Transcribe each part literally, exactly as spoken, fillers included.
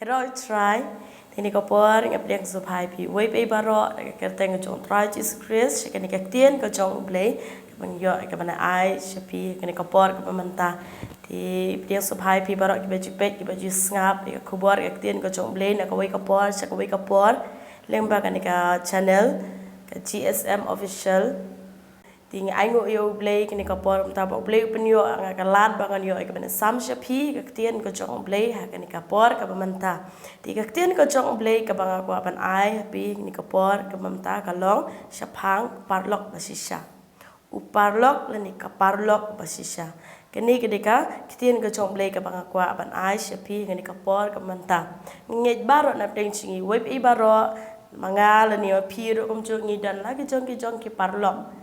Ïaroh Trai, te kane ka por nga pdiang sngewbha ïa phi uwei pa uwei baroh da ka kyrteng ka jong Trai Jisu Khrist, sha kane ka ktien ka jong U Blei kaba ngi ïoh, kaba ngi ai sha phi ha kane ka por kaba mynta. Te pdiang sngewbha ïa phi baroh kiba ju peit, kiba ju sngap ïa ka khubor, ka ktien ka jong U Blei na kawei ka por sha kawei ka por lyngba kane ka channel ka G S M Official. Te ngi ainguh ïa U Blei kane ka por mynta ba U Blei u pynïoh ïa nga ka lad ba ngan ïoh ïa kaban sam sha phi ka ktien ka jong U Blei ha kane ka por kaba mynta. Te ka ktien ka jong U Blei kaba nga kwah ban ai ha phi kane ka por kaba mynta ka long shaphang paralok ba shisha. U paralok lane ka paralok ba shisha. Kane ka dei ka ktien ka jong U Blei kaba nga kwah ban ai sha phi kane ka por kaba mynta. Ngi ngeit baroh na pdeng jong ngi, uwei pa uwei baroh, ma nga lane ma phi ruh kumjuh ngi don la ki jong ki jong ki paralok.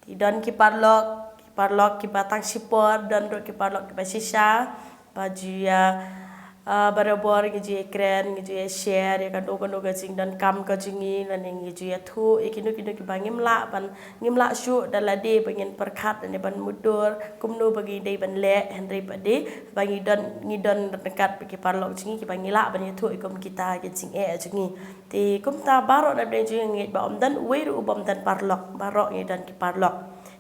Te don ki paralok, ki paralok kiba tang shipor, don ruh ki paralok kiba shisha, ba ju ïa, ah, barabor ngi ju ïa kren, ngi ju ïa share ïa kano kano ka jingdonkam ka jong ngi, lane ngi ju ïathuh ïa kino kino kiba ngim lah ban, ngim lah shuh da lade ba ngin pyrkhat lane ban mutdur kumno ba ngi dei ban leh, hynrei pat de ba ngi don, ngi don ryngkat bad ki paralok jong ngi kiba ngi lah ban ïathuh ïa kum kita ki jingeh jong ngi. Te kumta baroh na pdeng jong ngi ngeit ba ym don uwei ruh uba ym don paralok, baroh ngi don ki paralok.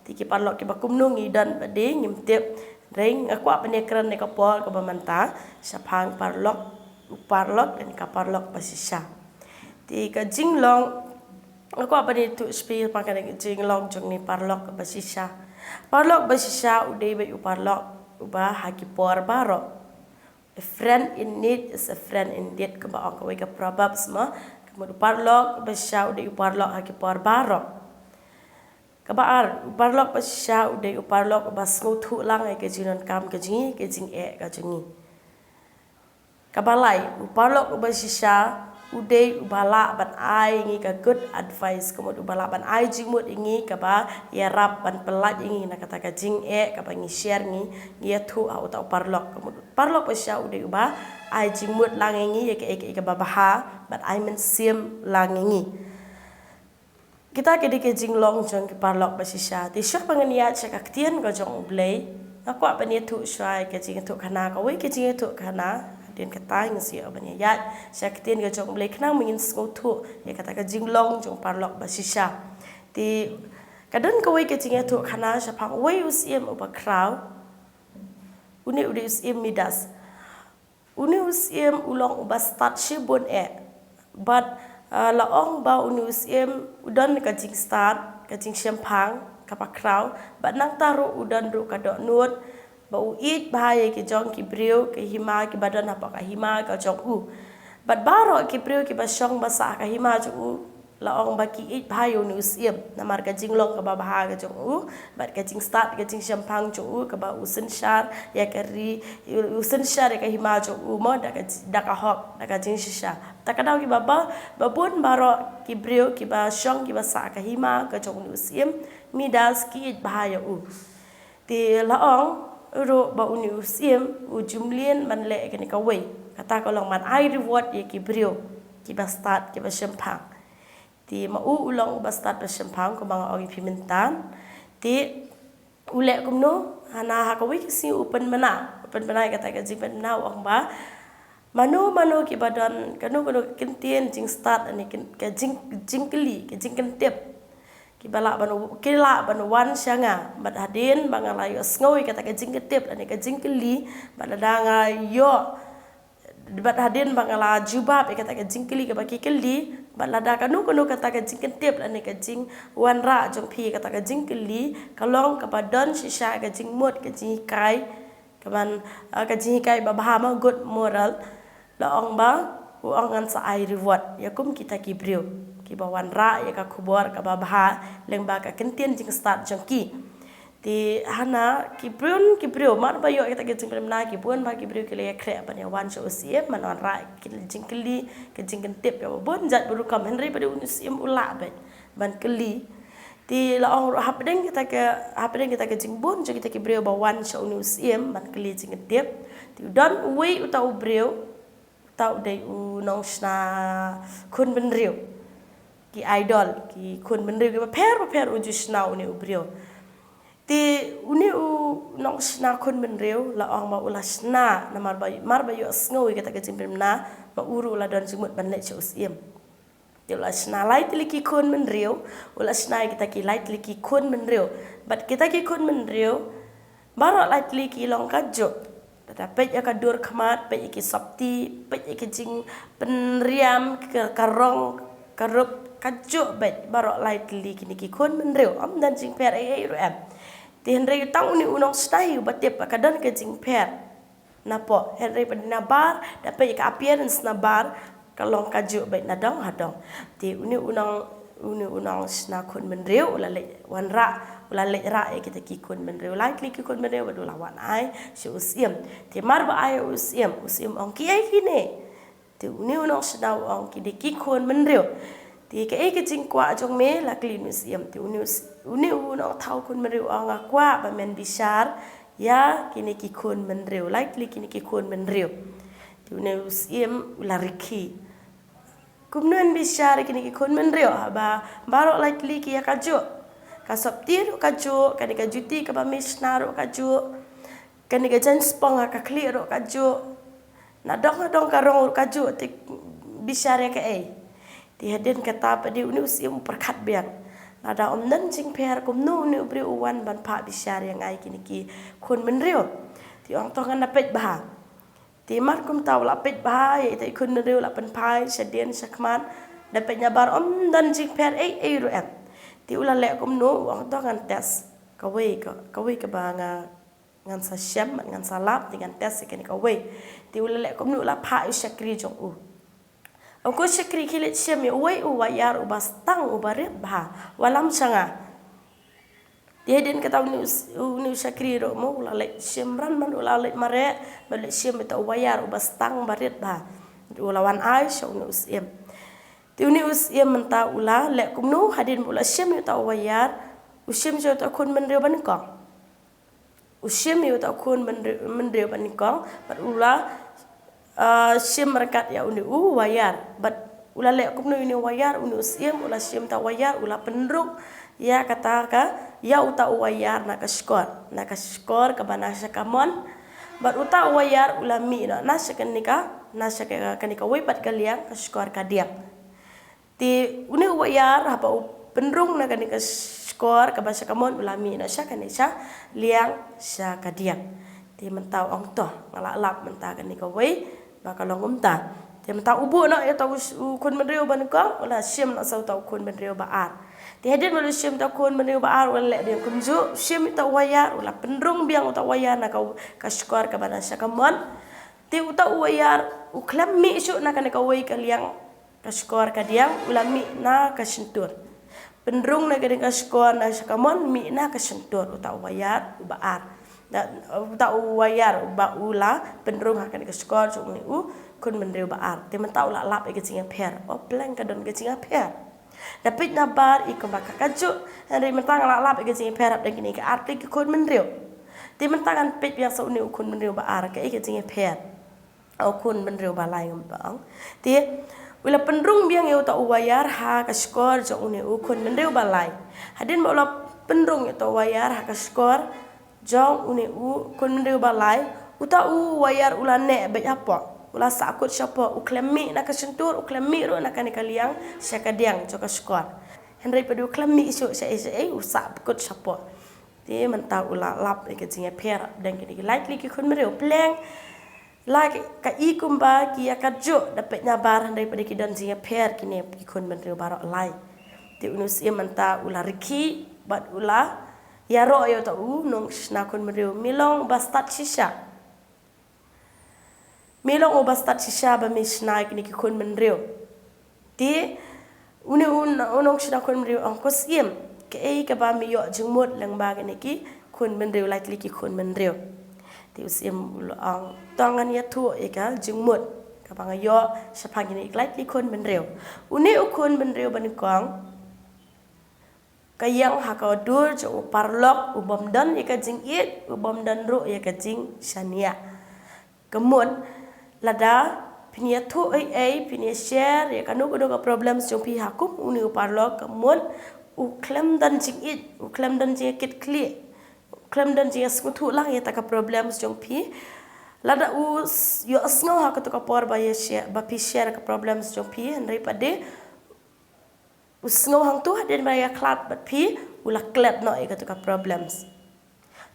Te ki paralok kiba kumno ngi don pat de ngim tip. Hynrei nga kwah ban ïakren ha kane ka por kaba mynta shaphang paralok, u paralok lane ka paralok ba shisha. Te ka jinglong, nga kwah ban ïathuh sha phi shaphang kane ka jinglong jong une u paralok ba shisha. Paralok ba shisha u dei beit u paralok uba ha ki por baroh. A friend in need is a friend indeed, kumba ong kawei ka Proverbs mo. Ka mut u paralok ba shisha u dei u paralok ha ki por baroh. Kaba ar, u paralok ba shisha u dei u paralok uba sngewthuh lang ïa ka jingdonkam ka jong ngi, ka jingeh ka jong ngi. Kaba lai, u paralok uba shisha u dei uba lah ban ai ïa ngi ka good advice, ka mut uba lah ban ai jingmut ïa ngi kaba ïarap ban pyllait ïa ngi na kata ka jingeh kaba ngi share, ngi, ngi ïathuh ha uta u paralok. Ka mut u paralok ba shisha u dei uba ai jingmut lang ïa ngi ïa kaei kaei kaba bha, bad ai mynsiem lang ïa ngi. Kita ki dei ki jinglong jong ki paralok ba shisha. Te shuwa ba ngan ïaid sha ka ktien ka jong U Blei, nga kwah ban ïathuh shuwa ïa ka jingïathuhkhana, kawei ka jingïathuhkhana. Hadien kata ngin sa ïoh ban ïaid sha ka ktien ka jong U Blei khnang ba ngin sngewthuh ïa kata ka jinglong jong u paralok ba shisha. Te ka don kawei ka jingïathuhkhana shaphang uwei u syiem uba khraw. Une u dei u syiem Midas. Une u syiem u long uba stad shibun eh. Bad, ah, la ong ba une u syiem u don ka jingstad, ka jingshemphang kaba khraw, bad nangta ruh u don ruh ka dohnud ba u ïeit bha ïa ki jong ki briew, ka hima kiba don hapoh ka hima ka jong u. Bad baroh ki briew kiba shong ba sah ka hima jong u, la ong ba ki ïeit bha ïa une u syiem namar ka jinglong kaba bha ka jong u, bad ka jingstad, ka jingshemphang jong u, kaba u synshar ïa ka ri, u synshar ïa ka hima jong u mo, da ka, da ka hok, da ka jingshisha. Ta ka daw kiba ba, ba bun baroh ki briew kiba shong kiba sah ka hima ka jong une u syiem Midas ki ïeit bha ïa u. Te la ong ruh ba une u syiem u ju mlien ban leh kane kawei. Kata ka long ban ai reward ïa ki briew kiba stad, kiba shemphang. Te ma u u long uba stad ba shemphang, kumba nga ong ïa phi mynta. Te u leh kumno? Hana ha kawei ka sngi u pynbna, u pynbna ïa kata ka jingpynbna, u ong ba mano mano kiba don kano kano ka kyntien jingstad, lane ka jing, jingkylli, ka jingkyntip, kiba lah ban, ki lah ban wan sha nga. Bad hadien ba nga la ïohsngew ïa kata ka jingkyntip lane ka jingkylli, bad lada nga ïoh, bad hadien ba nga la jubab ïa kata ka jingkylli kaba ki kylli, bad lada kano kano kata ka jingkyntip lane ka jingwanrah jong phi ïa kata ka jingkylli ka long kaba don shisha ka jingmut, ka jinghikai, kaban, ah, ka jinghikai ba bha mo, good moral, la ong ba, u ong ngan sa ai reward ïa kum kita ki briew kiba wanrah ïa ka khubor kaba bha lyngba ka kyntien jingstad jong ki. Te hana ki bun ki briew, mar ba ïoh kita ki jingpynbna, ki bun ba ki briew ki la ïakhreh ban ïa wan sha u syiem ban wanrah ki jingkylli, ki jingkyntip kaba bun jait bun rukom, hynrei pat u syiem u lah beit ban kylli. Te la ong ruh hapdeng kita ka, hapdeng kita ka jingbun jong kita ki briew ba wan sha une u syiem ban kylli jingkyntip, te u don uwei uta u briew, uta u dei u nongshna khun bynriew. Ki idol, ki khun bynriew kiba pher ba pher u ju shna une u briew. Te une u nongshna khun bynriew la ong ba u la shna namar ba, mar ba ïohsngew ïa kata ka jingpynbna, ba u ruh u la don jingmut ban leit sha u syiem. Te u la shna lai tylli ki khun bynriew, u la shna ïa kita ki lai tylli ki khun bynriew. Bad kita ki khun bynriew baroh lai tylli ki long kajuh. Te da peit ïa ka dur khmat, peit ïa ki sopti, peit ïa ki jingpynriam, ka, ka rong, ka rup, kajuh beit baroh lai tylli kine ki khun bynriew. Ym don jingpher ei ei ruh em. Te hynrei tang une u nongshna hi uba tip ba ka don ka jingpher. Napoh, hynrei pat nabar, da peit ïa ka appearance nabar, ka long kajuh beit nadong hadong. Te une u nong, une u nongshna khun bynriew, u la leit wanrah, u la leit rah ïa kita ki khun bynriew, lai tylli ki khun bynriew, bad u la wan ai sha u syiem. Te mar ba ai u syiem, u syiem ong, kiei kine? Te une u nongshna u ong, kine ki khun bynriew. Te kaei ka jingkwah jong me, la kylli une u syiem. Te une u s-, une u nongthaw khun bynriew u ong, nga kwah ba men bishar ïa kine ki khun bynriew, lai tylli kine ki khun bynriew. Te une u syiem u la rkhie. Kumno yn bishar ïa kine ki khun bynriew, haba baroh lai tylli ki ïa kajuh. Ka sopti ruh kajuh, kane ka juti kaba me shna ruh kajuh. Kane ka jaiñspong ha ka khlieh ruh kajuh. Nadong nadong ka rong ruh kajuh, te bishar ïa kaei? Te hadien kata pat de une u syiem u pyrkhat biang. Lada ym don jingpher, kumno une u briew u wan ban phah bishar ïa nga ïa kine ki khun bynriew? Te u ong, to ngan da peit bha. Te mar kumta u la peit bha ïa ita i khun bynriew, la pynphai shadien shakhmat, da peit nabar ym don jingpher ei ei ruh em. Te u la leh kumno? U ong, to ngan test kawei ka, kawei kaba nga, ngan sa shem, ngan sa lap, te ngan test ïa kane kawei. Te u la leh kumno? U la phah ïa u shakri jong u. Ong, ko shakri, khie leit shem ïa uwei u wire uba stang, uba rit bha, wallam sha nga. Te hadien kata une u s-, une u shakri ruh mo, u la leit shem, ran man u la leit mareh, u la leit shem ïa uta u wire uba stang, uba rit bha. U la wan ai sha une u syiem. Te une u syiem mynta u la leh kumno? Hadien ba u la shem ïa uta u wire, u shem sha uta u khun bynriew ba nyngkong. U shem ïa uta u khun bynriew, bynriew ba nyngkong, bad u la, ah, shem ryngkat ïa une u wire. Bad u la leh kumno ïa une u wire? Une u syiem u la shem uta u wire, u la pynrung ïa kata ka, ïa uta u wire na ka shkor, na ka shkor kaba na sha kamon. Bad uta u wire u la mih noh na sha kane ka, na sha ka, kane kawei pat ka liang, ka shkor kadiang. Te une u wire haba u pynrung na kane ka shkor kaba sha kamon, u la mih noh sha kane sha liang sha kadiang. Te mynta u ong, to nga la lap mynta kane kawei ba ka long kumta. Te mynta u buh noh ïa uta u s-, u khun bynriew ba nyngkong, u la shem noh sa uta u khun bynriew ba ar. Te hadien ba u la shem uta u khun bynriew ba ar, u la leh biang kumjuh, u shem ïa uta u wire, u la pynrung biang uta u wire na ka, ka shkor kaba na sha kamon. Te uta u wire u khlem mih shuh na kane kawei ka liang, ka shkor kadiang, u la mih na ka shyntur. Pynrung na kane ka shkor na sha kamon, mih na ka shyntur uta u wire uba ar. Na, uta u wire uba u la pynrung ha kane ka shkor jong une u khun bynriew ba ar. Te mynta u la lap ïa ka jingïapher. O pleng, ka don ka jingïapher. Da peit nabar i kumba ka kajuh, hynrei mynta nga la lap ïa ka jingïapher hapdeng kine ki ar tylli ki khun bynriew. Te mynta ngan peit biang sa une u khun bynriew ba ar, kaei ka jingïapher. U khun bynriew ba lai ngam pang. Te u la pynrung biang ïa uta u wire ha ka shkor jong une u khun bynriew ba lai. Hadien ba u la pynrung ïa uta u wire ha ka shkor jong une u khun bynriew ba lai, uta u wire u la neh beit hapoh. U la sahkut shapoh, u khlem mih na ka shyntur, u khlem mih ruh na kane ka liang sha kadiang jong ka shkor. Hynrei pat u khlem mih shuh shaei shaei, u sahkut shapoh. Te mynta u la lap ïa ka jingïapher hapdeng kine ki lai tylli ki khun bynriew. Pleng, la ka, ka i kumba ki ïa kajuh, da peit nabar, hynrei pat de ki don jingïapher kine ki khun bynriew baroh lai. Te une u syiem mynta u la rkhie bad u la ïaroh ïa uta u nongshna khun bynriew, me long uba stad shisha. Me long uba stad shisha ba me shna ïa kine ki khun bynriew. Te une u, u nongshna khun bynriew u ong, ko syiem, kaei kaba me ïoh jingmut lyngba kine ki khun bynriew, lai tylli ki khun bynriew? Te u syiem u la ong, to ngan ïathuh ïa ka jingmut kaba nga ïoh shaphang kine ki lai tylli ki khun bynriew. Une u khun bynriew ba nyngkong ka ïeng ha ka dur jong u paralok, u bym don ïa ka jingïeit, u bym don ruh ïa ka jingshaniah. Ka mut, lada phin ïathuh ei ei, phin ïa share ïa kano kano ka problems jong phi ha kum une u paralok, ka mut u khlem don jingïeit, u khlem don jingïakitkhlieh. Khlem don jingïasngewthuh lang ïa kata ka problems jong phi. Lada u s- ïohsngew ha katu ka por ba ïa share, ba phi share ka problems jong phi, hynrei pat de u sngew hangtu hadien ba ïakhlad bad phi, u la klet noh ïa katu ka problems.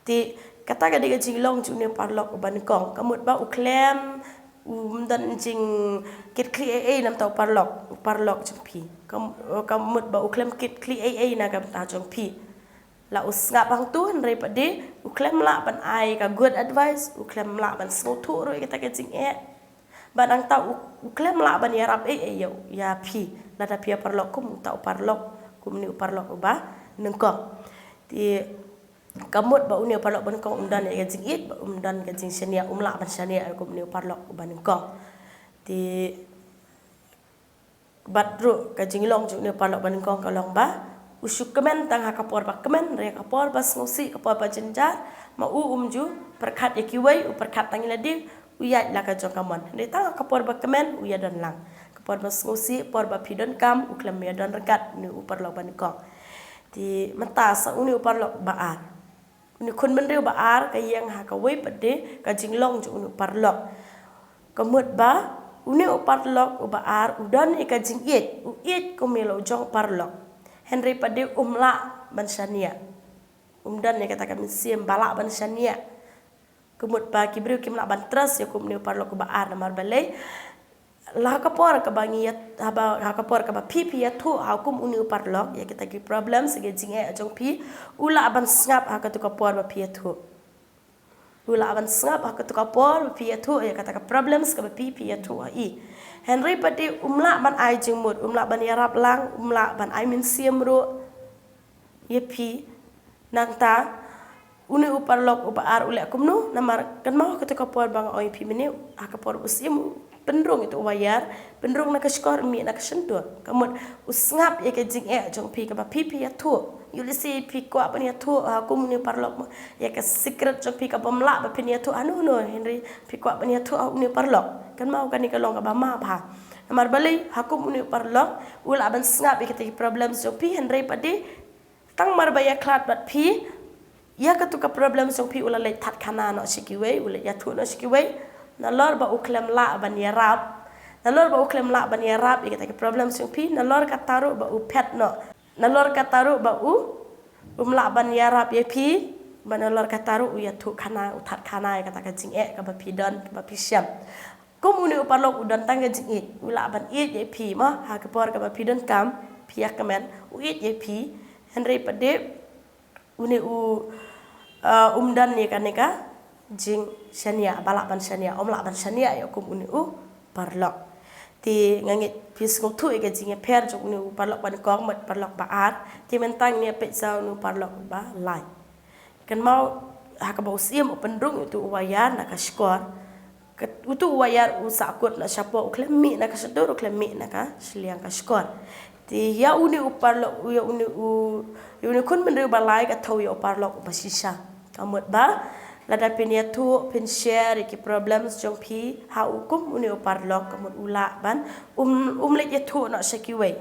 Te kata ka dei ka jinglong jong une u paralok uba nyngkong. Ka mut ba u khlem, um don jingkitkhlieh ei ei na ka bynta u paralok, u paralok jong phi. Ka, ka mut ba u khlem kitkhlieh ei ei na ka bynta jong phi. La u sngap hangtu, hynrei pat de u khlem lah ban ai ka good advice, u khlem lah ban sngewthuh ruh ïa kata ka jingeh. Bad nangta u, u khlem lah ban ïarap ei ei ïa, ïa phi, lada phi ïa paralok kum uta u paralok, kum une u paralok uba nyngkong. Te ka mut ba une u paralok uba nyngkong um don ïa ka jingïeit, ba um don ka jingshaniah, um lah ban shaniah kum une u paralok uba nyngkong. Te bad ruh ka jinglong jong une u paralok uba nyngkong ka long ba u shu kmen tang ha ka por ba kmen, hynrei ka por ba sngewsih, ka por ba jynjar, ma u um ju pyrkhat ïa kiwei, u pyrkhat tang ïa lade, u ïaid la ka jong ka mon. Hynrei tang ha ka por ba kmen u ïadon lang. Ka por ba sngewsih, por ba phi donkam, u khlem ïadon ryngkat une u paralok uba nyngkong. Te mynta sa une u paralok ba ar. Une u khun bynriew ba ar ka ïeng ha kawei pat de ka jinglong jong une u paralok. Ka mut ba une u paralok uba ar u don ïa ka jingïeit, u ïeit kum ïa la u jong paralok. Hynrei pat de um lah ban shaniah. Um don ïa kata ka mynsiem ba lah ban shaniah. Ka mut ba ki briew kim lah ban trust ïa kum une u paralok uba ar, namar balei? La ha ka por kaba ngi ïa, haba, ha ka por kaba phi phi ïathuh ha kum une u paralok ïa kita ki problems, ïa ki jingeh jong phi, u lah ban sngap ha katu ka por ba phi ïathuh. U lah ban sngap ha katu ka por ba phi ïathuh ïa kata ka problems kaba phi phi ïathuh ha i. Hynrei pat de um lah ban ai jingmut, um lah ban ïarap lang, um lah ban ai mynsiem ruh ïa phi. Nangta une u paralok uba ar u leh kumno? Namar kynmaw katu ka por ba nga ong ïa phi mynne, ha ka por u syiem u pynrung ïa utu u wire, pynrung na ka shkor, mih na ka shyntur. Ka mut u sngap ïa ka jingeh jong phi kaba phi phi ïathuh. Ïoh lehse phi kwah ban ïathuh ha kum une u paralok mo, ïa ka secret jong phi kabym lah ba phin ïathuh hano hano, hynrei phi kwah ban ïathuh ha une u paralok. Kynmaw kane ka long kaba ma bha. Namar balei? Ha kum une u paralok u lah ban sngap ïa kita ki problems jong phi, hynrei pat de tang mar ba ïakhlad bad phi ïa katu ka problems jong phi, u la leit thatkhana noh sha kiwei, u leit ïathuh noh sha kiwei. Nalor ba u khlem lah ban ïarap, nalor ba u khlem lah ban ïarap ïa kita ki problems jong phi, nalor kata ruh ba u phet noh, nalor kata ruh ba u um lah ban ïarap ïa phi, ba nalor kata ruh u ïathuhkhana, u thatkhana ïa kata ka jingeh kaba phi don, kaba phi shem. Kum une u paralok u don tang ka jingïeit, u lah ban ïeit ïa phi mo, ha ka por kaba phi donkam, phi ïa kmen, u ïeit ïa phi. Hynrei pat de une u, uh, um don ïa kane ka jingshaniah, ba lah ban shaniah, um lah ban shaniah ïa kum une u paralok. Te nga ngeit phi sngewthuh ïa ka jingïapher jong une u paralok ba nyngkong bad paralok ba ar. Te mynta ngin ïa peit sa une u paralok ba lai. Kynmaw ha kaba u syiem u pynrung ïa utu u wire na ka shkor. Kat-, utu u wire u sahkut na shapoh, u khlem mih na ka shyntur, u khlem mih na ka shiliang ka shkor. Te ïa une u paralok, ïa une u, ïa une u khun bynriew ba lai ka thew ïa u paralok uba shisha. Ka mut ba lada phin ïathuh, phin share ïa ki problems jong phi ha u kum une u paralok, ka mut u lah ban um, um leit ïathuh noh sha kiwei.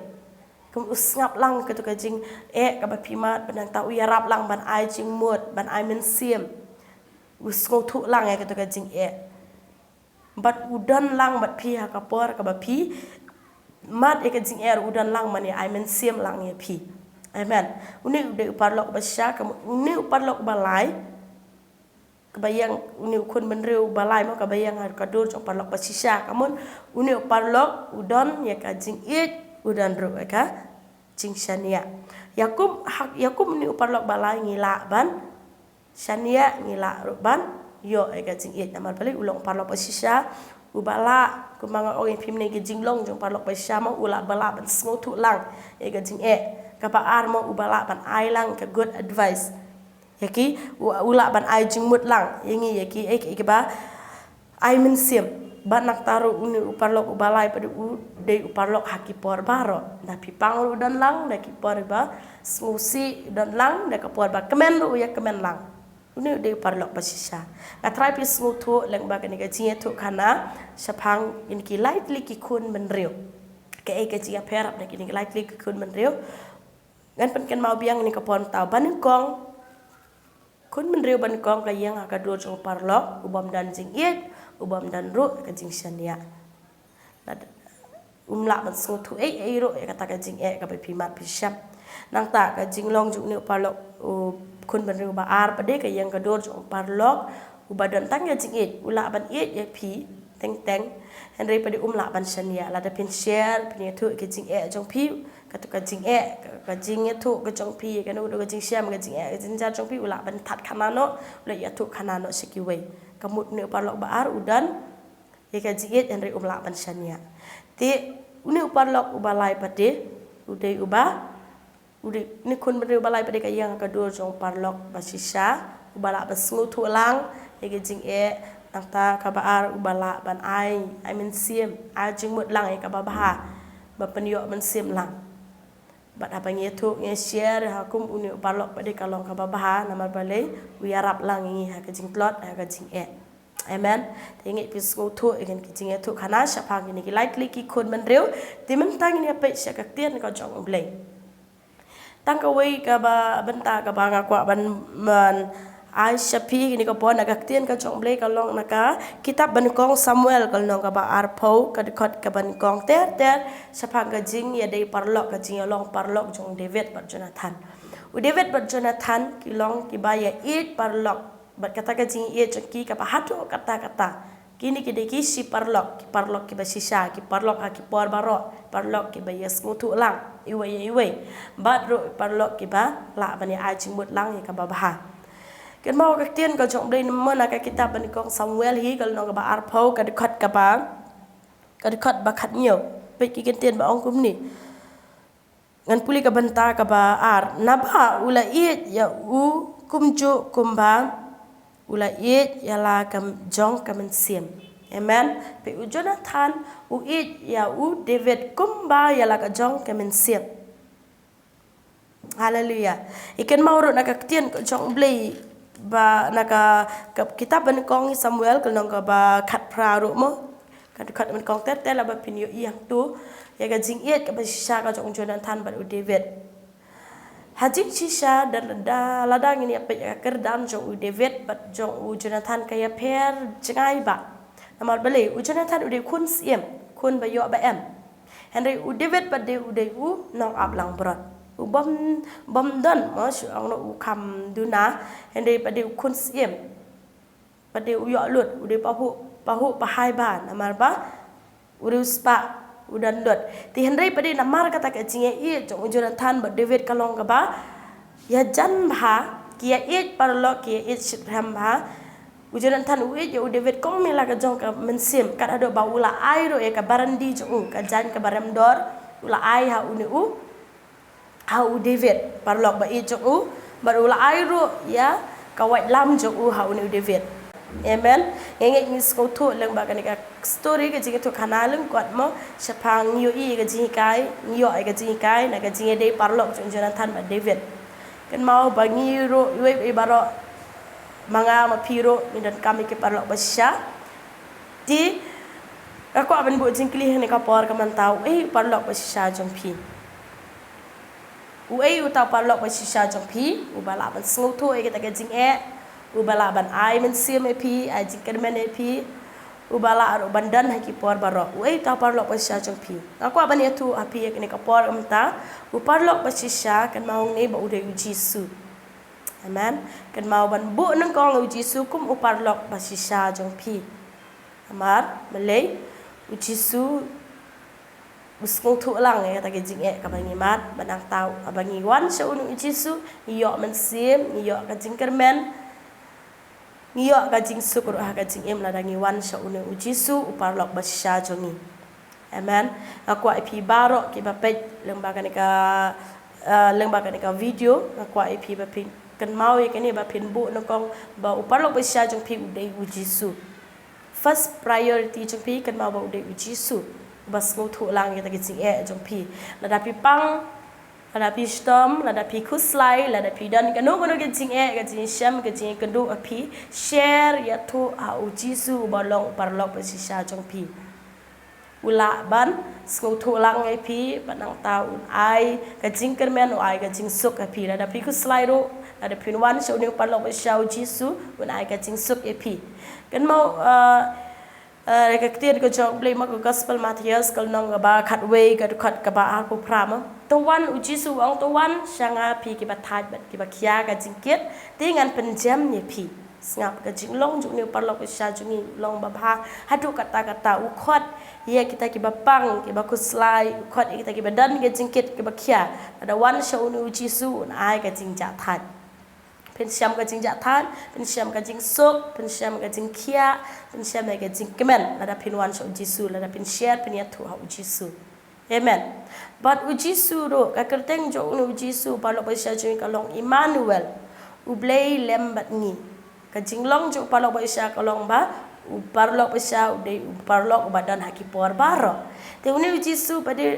Ka mut u sngap lang katu ka jingeh kaba phi mad, bad nangta u ïarap lang ban ai jingmut, ban ai mynsiem. U sngewthuh lang ïa katu ka jingeh. Bad u don lang bad phi ha ka por kaba phi mad ïa ka jingeh, u don lang ban ïa ai mynsiem lang ïa phi. Amen. Une u dei u paralok ba shisha, ka mut une u paralok ba lai, kaba ïeng, une u khun bynriew ba lai mo, kaba ïeng ha ka dur jong u paralok ba shisha. Ka mut une u paralok u don ïa ka jingïeit, u don ruh ïa ka jingshaniah. Ïa kum, ha, ïa kum une u paralok ba lai ngi lah ban shaniah, ngi lah ruh ban ïoh ïa ka jingïeit. Namar balei? U long u paralok ba shisha, uba lah, kumba nga ong ïa phi mynne, ka jinglong jong u paralok ba shisha mo, u lah, ba lah ban sngewthuh lang ïa ka jingeh. Kaba ar mo, uba lah ban ai lang ka good advice ïa ki, u, u lah ban ai jingmut lang ïa ngi, ïa ki, ïa ki, ïa kiba ai mynsiem. Bad nangta ruh une u paralok uba lai pat u dei u paralok ha ki por baroh. Da phi pang ruh u don lang, da ki por ba sngewsih u don lang, da ka por ba kmen ruh u ïa kmen lang. Une u dei u paralok ba shisha. Nga tharai phi sngewthuh lyngba kane ka jingïathuhkhana shaphang kine ki lai tylli ki khun bynriew. Kaei ka jingïapher hapdeng kine ki lai tylli ki khun bynriew? Ngan pynkynmaw biang ïa kane ka por mynta. Ba nyngkong, khun bynriew banyngkong ka ïeng ha ka dur jong u paralok, u bym don jingïeit, u bym don ruh ka jingshaniah. Lada um lah ban sngewthuh ei ei ruh ïa kata ka jingeh kaba phi mad phi shep. Nangta ka jinglong jong une u paralok, u khun bynriew ba ar pat de ka ïeng ha ka dur jong u paralok uba don tang ka jingïeit, u lah ban ïeit ïa phi teng teng. Hynrei pat de um lah ban shaniah. Lada phin share, phin ïathuh ka jingeh jong phi, kata ka jingeh, ka, ka jingïathuh ka jong phi, kano kano ka jingshem, ka jingeh, ka jingjynjar jong phi, u lah ban thad khana noh, u lah ïathuh khana noh sha kiwei. Ka mut une u paralok ba ar u don ïa ka jingïeit, hynrei um lah ban shaniah. Te une u paralok uba lai pat de u dei uba, u dei, une khun bynriew uba lai pat de ka ïeng ha ka dur jong u paralok ba shisha, uba lah ban sngewthuh lang ïa ka jingeh. Nangta kaba ar, uba lah ban ai, ai mynsiem, ai jingmut lang ïa kaba bha, ba pynïoh mynsiem lang. Bad haba ngi ïathuh, ngi share ha kum une u paralok pat de ka long kaba bha, namar balei? U ïarap lang ïa ngi ha ka jingtlot, ha ka jingeh. Amen. Te ngeit phi sngewthuh ïa kine ki jingïathuh khana shaphang kine ki lai tylli ki khun bynriew. Te mynta ngin ïa peit sha ka ktien ka jong u Blei. Tang kawei kaba bynta kaba nga kwah ban, ban ai sha phi kine ka por na ka ktien ka jong u Blei ka long na ka kitab banyngkong Samuel ka lynnong kaba arphew, ka dkhot kaba nyngkong ter ter, shaphang ka jingïadei paralok, ka jingïalong paralok jong u David bad Jonathan. U David bad Jonathan ki long kiba ïa ïeit paralok. Bad kata ka jingïeit jong ki kaba haduh katta katta. Kine ki dei ki shi paralok, ki paralok kiba shisha, ki paralok ha ki por baroh, paralok kiba ïa sngewthuh lang iwei ïa iwei. Bad ruh paralok kiba lah ban ïa ai jingmut lang ïa kaba bha. Kynmaw ka ktien ka jong u Blei namar na ka kitab banyngkong Samuel hi ka lynnong kaba arphew, ka dkhot kaba, ka dkhot ba khathynñiew. Peit ki ktien ba ong kumne. Ngan pule ka bynta kaba ar. Naba u la ïeit ïa u kumjuh kumba u la ïeit ïa la ka jong ka mynsiem. Amen. Peit, u Jonathan u ïeit ïa u David kumba ïa la ka jong ka mynsiem. Haleluya. Ïa kynmaw ruh na ka ktien ka jong u Blei ba na ka, ka kitab banyngkong Samuel ka lynnong kaba khatphra ruh mo. Ka dkhot banyngkong ter ter, lada phin ïohi hangto ïa ka jingïeit kaba shisha ka jong u Jonathan bad u David. Ha jingshisha da, da, lada ngin ïa peit ïa ka kyrdan jong u David bad jong u Jonathan ka ïapher jngai bha. Namar balei? U Jonathan u dei khun syiem, khun ba ïoh ba em. Hynrei u David pat de u dei u nongap langbrot. U bym, bym don mo, shu ong noh, u kham duna, hynrei pat de u khun syiem. Pat de u ïoh lut, u dei pahuh, pahuh pahai bha, namar ba u riewspah, u don lut. Te hynrei pat de namar kata ka jingïeit jong u Jonathan bad David ka long kaba ïajan bha, ki ïa ïeit paralok, ki ïa ïeit shitrhem bha. U Jonathan u ïeit ïa u David kum ïa la ka jong ka mynsiem, kat haduh ba u la ai ruh ïa ka barandi jong u, ka jaiñ kaba rem dor, u la ai ha une u, ha u David, paralok ba ïeit jong u, bad u la ai ruh ïa ka waitlam jong u ha une u David. Amen. Ngi ngeit ngi sngewthuh lyngba kane ka story, ka jingïathuh khana lyngkot mo, shaphang ngi ïohi ïa ka jinghikai, ngi ïoh ïa ka jinghikai na ka jingïadei paralok jong u Jonathan bad David. Kynmaw ba ngi ruh, iwei pa iwei baroh, ma nga ma phi ruh, ngi donkam ïa ki paralok ba shisha. Te nga kwah ban buh jingkylli ha kane ka por ka mynta, uei u paralok ba shisha jong phi? Uei uta u paralok ba shisha jong phi uba lah ban sngewthuh ïa kita ki jingeh, uba lah ban ai mynsiem ïa phi, ai jingkyrmen ïa phi, uba lah ruh ban don ha ki por baroh? Uei uta u paralok ba shisha jong phi? Nga kwah ban ïathuh ha phi ïa kane ka por ka mynta, u paralok ba shisha, kynmaw ngi ba u dei u Jisu. Amen. Kynmaw ban buh nyngkong ïa u Jisu kum u paralok ba shisha jong phi. Namar balei? U Jisu u sngewthuh lang ïa kita ki jingeh kaba ngi mad, bad nangta haba ngi wan sha une u Jisu, ngi ïoh mynsiem, ngi ïoh ka jingkyrmen, ngi ïoh ka jingsuk ruh ha ka jingim lada ngi wan sha une u Jisu, u paralok ba shisha jong ngi. Amen. Nga kwah ïa phi baroh kiba peit lyngba kane ka, eh, lyngba kane ka video, nga kwah ïa phi ba phin kynmaw ïa kane, ba phin buh nyngkong ba u paralok ba shisha jong phi u dei u Jisu. First priority jong phi, kynmaw ba u dei u Jisu uba sngewthuh lang ïa kita ki jingeh jong phi. Lada phi pang, lada phi shitom, lada phi khuslai, lada phi don kano kano ka jingeh, ka jingshem, ka jingkynduh ha phi, share, ïathuh ha u Jisu uba long u paralok ba shisha jong phi. U lah ban sngewthuh lang ïa phi, bad nangta un ai ka jingkyrmen, un ai ka jingsuk ha phi. Lada phi khuslai ruh, Lada phin wan sha une u paralok ba shisha u Jisu, un ai ka jingsuk ïa phi. Kynmaw, uh, uh, ka ktien ka jong U Blei ha ka Gospel Mathaios, ka lynnong kaba khatwei, ka dkhot kaba arphew phra. To wan, u Jisu u ong, to wan sha nga phi kiba thait bad kiba khia ka jingkit, te ngan pynjem ïa phi. Sngap, ka jinglong jong une u paralok ba shisha jong ngi u long babha haduh katta katta. U khot ïa kita kiba pang, kiba khuslai, u khot ïa kita kiba don ka jingkit, kiba khia. Lada wan sha une u Jisu, un ai ka jingjahthait. Phin shem ka jingjahthait, phin shem ka jingsuk, phin shem ka jingkhia, phin shem ka jingkmen lada phin wan sha u Jisu, lada phin share, phin ïathuh ha u Jisu. Amen. Bad u Jisu ruh, ka kyrteng jong u Jisu, u paralok ba shisha jong ngi, ka long Immanuel, U Blei lem bad ngi. Ka jinglong jong u paralok ba shisha ka long ba u paralok ba shisha u dei u paralok uba don ha ki por baroh. Te une u Jisu pat, ka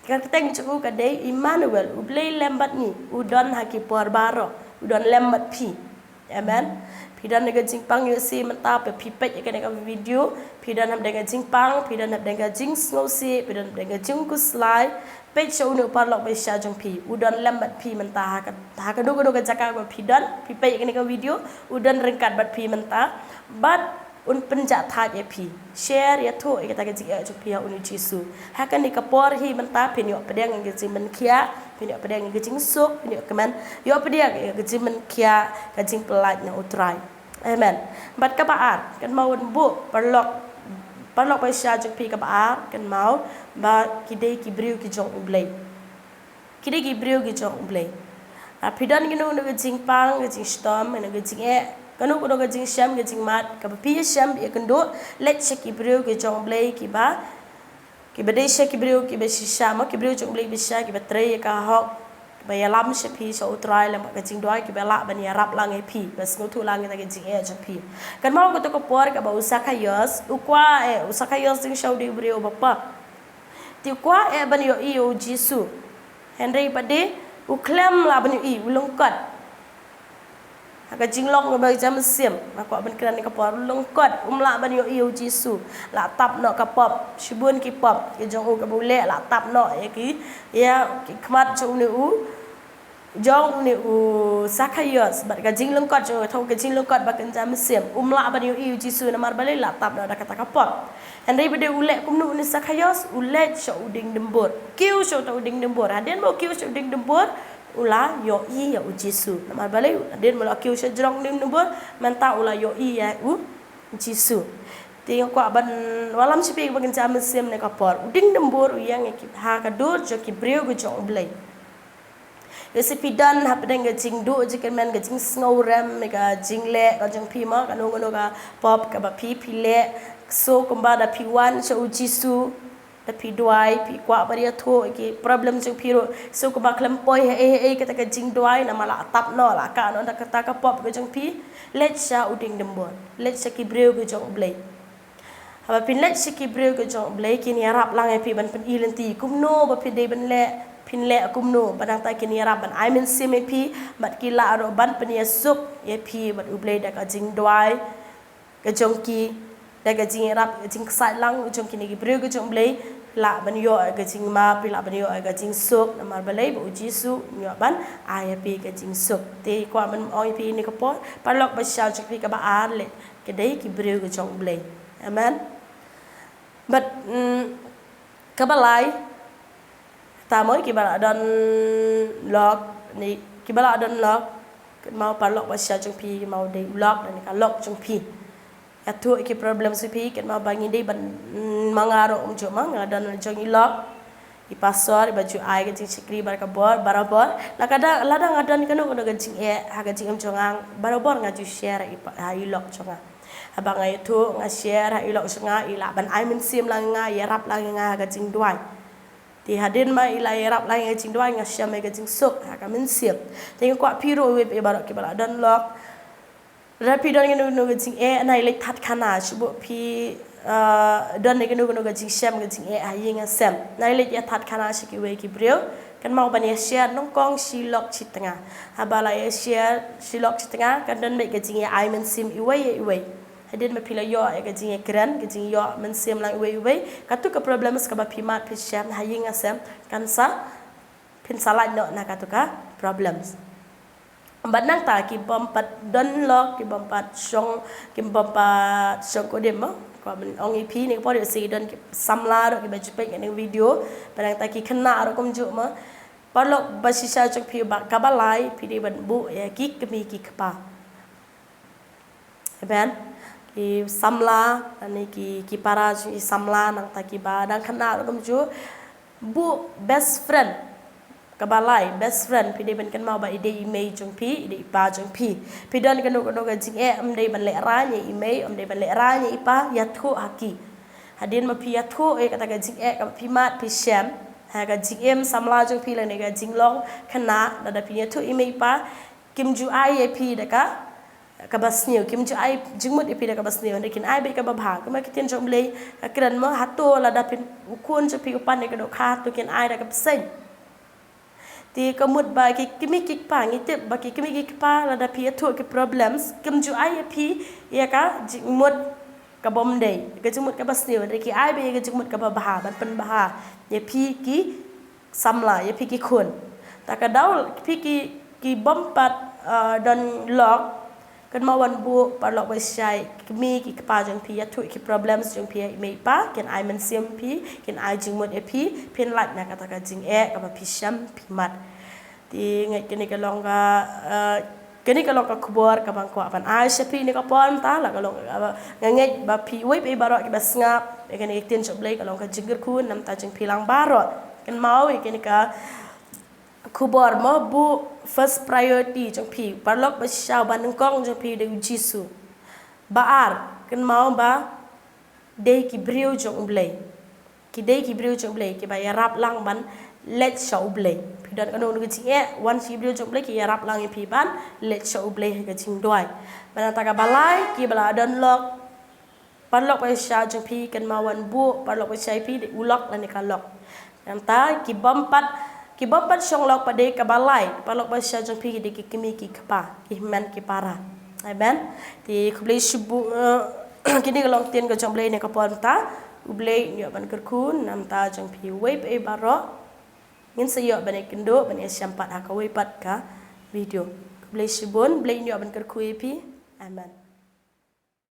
kyrteng jong u ka dei Immanuel, U Blei lem bad ngi, u don ha ki por baroh, u don lem bad phi. Amen. Phi don ka jingpang ïoh sih mynta, phi peit ïa kane ka video, phi don hapdeng ka jingpang, phi don hapdeng ka jingsngewsih, phi don hapdeng ka jingkhuslai. Peit sha une u paralok ba shisha jong phi, u don lem bad phi mynta ha ka, ha kano kano ka jaka ba phi don. Phi peit ïa kane ka video, u don ryngkat bad phi mynta. Bad un pynjahthait ïa phi. Share, ïathuh ïa kata ka jingeh jong phi ha une u Jisu. Ha kane ka por hi mynta, phin ïoh pdiang ïa ka jingmynkhiah, phin ïoh pdiang ïa ka jingsuk, phin ïoh kmen, ïoh pdiang ïa ka jingmynkhiah, ka jingpyllait na u Trai. Amen. Bad kaba ar, kynmaw, un buh paralok, paralok ba shisha jong phi, kaba ar, kynmaw ba ki dei ki briew ki jong U Blei. Ki dei ki briew ki jong U Blei. Ah, phi don kano kano ka jingpang, ka jingshitom, kano ka jingeh, kano kano ka jingshem, ka jingmad, kaba phi ïashem ïakynduh, leit sha ki briew ki jong U Blei, kiba, kiba dei sha ki briew kiba shisha, mo, ki briew jong U Blei ba shisha, kiba trei ïa ka hok, kiba ïalam sha phi, sha u Trai, lem bad ka jingduwai, kiba lah ban ïarap lang ïa phi, ba sngewthuh lang ïa ka jingeh jong phi. Kynmaw kato ka por kaba u Sakhaios u kwah eh, u Sakhaios dang shu dei u briew uba pop. Te u kwah eh ban ïohi ïa u Jisu. Hynrei pat de u khlem lah ban ïohi, u lyngkot. Ha ka jinglong kaba jam mynsiem, nga kwah ban kren ïa ka por, u lyngkot, um lah ban ïohi ïa u Jisu. La tap noh ka pop, shibun ki pop ki jong u kaba u leh, la tap noh ïa ki, ïa ki khmat jong une u jong une u Sakhaios, bad ka jinglyngkot jong u, ka jinglong kaba kynja mynsiem. Um lah ban ïohi ïa u Jisu namar balei? La tap noh da kata ka pop. Hynrei pat de u leh kumno une u Sakhaios? U leit sha u dieng dymbur. Kiew sha uta u dieng dymbur. Hadien ba u kiew sha u dieng dymbur, u la ïohi ïa u Jisu. Namar balei? Hadien ba u la kiew sha jrong dieng dymbur, mynta u la ïohi ïa u Jisu. Te nga kwah ban wallam sha phi kaba kynja mynsiem ha kane ka por. U dieng dymbur u ïeng ha ka dur jong ki briew ki jong U Blei. Ïohsngew phi don hapdeng ka jingduh jingkyrmen, ka jingsngewrem, ka jingleh ka jong phi, mo, kano kano ka pop kaba phi, phi leh. So kumba da phi wan sha u Jisu, da phi duwai, phi kwah ban ïathuh ïa ki problem jong phi ruh. So kumba khlem poi haei haei kata ka jingduwai, namar la tap noh, la kah noh da kata ka pop ka jong phi. Leit sha u dieng dymbur, leit sha ki briew ki jong U Blei. Haba phin leit sha ki briew ki jong U Blei, kin ïarap lang ïa phi ban pyni lynti kumno ba phi dei ban leh, phin leh kumno, bad nangta kin ïarap ban ai mynsiem ïa phi, bad ki lah ruh ban pynïasuk ïa phi bad U Blei da ka jingduwai ka jong ki, da ka jingïarap, ka jingksaid lang jong kine ki briew ki jong U Blei. Phi lah ban ïoh ka jingmap, phi lah ban ïoh ka jingsuk, namar balei? Ba u Jisu u ïoh ban ai ïa phi ka jingsuk. Te kwah ban ong ïa phi ha kane ka por, paralok ba shisha jong phi, kaba ar leh, ki dei ki briew ki jong U Blei. Amen. Bad, mm, kaba lai, tang mo, kiba la don lok, ne, kiba la don lok, kynmaw paralok ba shisha jong phi, kynmaw dei u lok, ne ka lok jong phi. Ïathuh ïa ki problem jong phi, kynmaw ba ngi dei ban, mm, ma nga ruh kumjuh, ma nga don jong i lok, i pastor, iba ju ai ka jingshakri barabor, barabor. Lada, lada nga don kano kano ka jingeh ha ka jingim jong nga, barabor nga ju share ha i pa, ha i lok jong nga. Haba nga ïathuh, nga share ha i lok jong nga, i lah ban ai mynsiem lang ïa nga, ïarap lang ïa nga ha ka jingduwai. Te hadien ba i la ïarap lang ïa ka jingduwai, nga shem ïa ka jingsuk ha ka mynsiem. Te nga kwah phi ruh, iwei pa iwei baroh kiba la don lok, lada phi don kano kano ka jingeh, nai leit thad khana, shu buh phi, ah, don kano kano ka jingshem, ka jingeh ha ïing ha sem, nai leit ïa thad khana sha kiwei ki briew. Kynmaw ban ïa share nyngkong shi lok shi tnga. Haba la ïa share shi lok shi tnga, kan don beit ka jingïa ai mynsiem iwei ïa iwei. Hadien ba phi la ïoh ïa ka jingïakren, ka jingïoh mynsiem lang iwei ïa iwei, kato ka problems kaba phi mad phi shem ha ïing ha sem, kan sa, phin sa lait noh na kato ka problems. Bad nangta ki bym pat don lok, ki bym pat shong, ki bym pat shong kodim mo. Ko ban ong ïa phi ne ka por ïa si don ki samla ruh kiba ju peit ïa kane ka video. Bad nangta ki khynnah ruh kumjuh mo. Paralok ba shisha jong phi ba kaba lai phi dei ban buh ïa ki kmie ki kpa. Amen. Ki samla, ani ki, ki para jong ki samla nangta kiba dang khynnah ruh kumjuh. Buh best friend. Kaba lai, best friend, phi dei ban kynmaw ba i dei i mei jong phi, i dei i pa jong phi. Phi don kano kano ka jingeh, ym dei ban lehraiñ ïa i mei, ym dei ban lehraiñ ïa i pa, ïathuh ha ki. Hadien ba phi ïathuh ïa kata ka jingeh kaba phi mad phi shem ha ka jingim samla jong phi lane ka jinglong khynnah, lada phi ïathuh i mei i pa, kim ju ai ïa phi da ka kaba sniew, kim ju ai jingmut ïa phi da kaba sniew, hynrei kin ai beit kaba bha. Kumba ki ktien jong U Blei ka kren mo, hato lada phin, u khun jong phi u pan ïa ka dohkha, hato kin ai da ka bseiñ? Te ka mut ba ki kmie ki kpa, ngi tip ba ki kmie ki kpa lada phi ïathuh ki problems, kim ju ai ïa phi ïa ka jingmut ka bym dei, ïa ka jingmut kaba sniew, hynrei ki ai beit ïa ka jingmut kaba bha ban pynbha ïa phi ki samla, ïa phi ki khun. Ta ka daw phi ki, ki bym pat, uh, don lok, kynmaw wan buh paralok ba shisha, ki kmie ki kpa jong phi ïathuh ki problems jong phi ïa i mei i pa, kin ai mynsiem phi, kin ai jingmut ïa phi, phin lait na kata ka jingeh kaba phi shem phi mad. Te ngeit kane ka long ka, uh, kane ka long ka khubor kaba nga kwah ban ai sha phi ne ka por mynta, la ka long ka, uh, nga ngeit ba phi uwei pa uwei baroh kiba sngap ïa kane ka ktien jong U Blei ka long ka jingkyrkhu namar jong phi lang baroh. Kynmaw ïa kane ka khubor mo, buh first priority jong phi, paralok ba shisha, ba nyngkong jong phi dei U Jisu. Ba ar, kynmaw ba dei ki briew jong U Blei. Ki dei ki briew jong U Blei kiba ïarap lang ban leit sha U Blei. Phi don kano kano ka jingeh, wan sha ki briew jong U Blei ki ïarap lang ïa phi ban leit sha U Blei ha ka jingduwai. Bad nangta kaba lai, kiba la don lok, paralok ba shisha jong phi, kynmaw wan buh paralok ba shisha ïa phi dei u lok lane ka lok. Nangta ki bym pat, ki bym pat shong lok pat dei kaba lai, paralok ba shisha jong phi ki dei ki kmie ki kpa, ki hynmen ki para. Amen. Te khublei shibun, eh, kine ki long ktien ka jong U Blei ne ka por mynta. U Blei un ïoh ban kyrkhu namar jong phi uwei pa uwei baroh. Ngin sa ïoh ban ïakynduh, ban ïashem pat ha kawei pat ka video. Khublei shibun, U Blei un ïoh ban kyrkhu ïa phi. Amen.